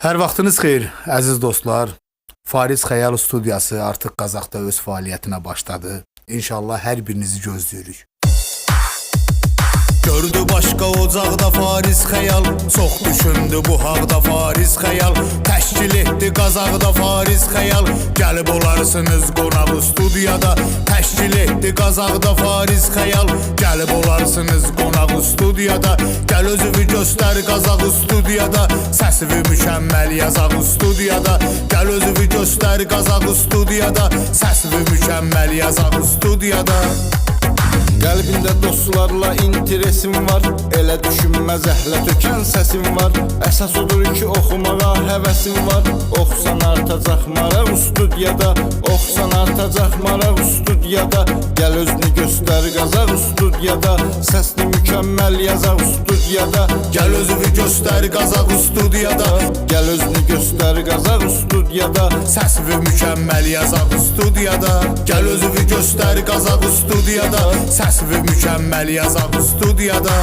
Hər vaxtınız xeyir, əziz dostlar. Fariz Xəyal Studiyası artıq Qazaxda öz fəaliyyətinə başladı. İnşallah hər birinizi gözləyirik. Gördü başqa ocaqda Fariz Xəyal. Çox düşündü bu haqda Fariz Xəyal. Təşkil etdi Qazaxda Fariz Xəyal. Gəlib olarsınız qonaq studiyada. Təşkil etdi Qazaxda Fariz Xəyal. Gəlib olarsınız qonaq studiyada. Gəl özünü göstər Qazaq studiyada. Səsivi mükəmməl yazaq studiyada. Gəl özünü göstər Qazaq studiyada. Səsivi mükəmməl yazaq studiyada. Qəlbində dostlarla interesim var. Elə düşünmə, zəhlə tökən səsim var. Əsas odur ki, oxumağa həvəsim var. Oxusan artacaq maraq studiyada. Oxusan artacaq maraq studiyada. Gəl özünü göstər Qazaq studiyada. Səsini mükəmməl yazaq studiyada. Gəl özünü göstər Qazaq studiyada. Gəl özünü göstər Qazaq studiyada. Səsivi mükəmməl yazaq studiyada. Gəl özünü göstər Qazaq studiyada. Səsivi mükəmməl yazaq studiyada.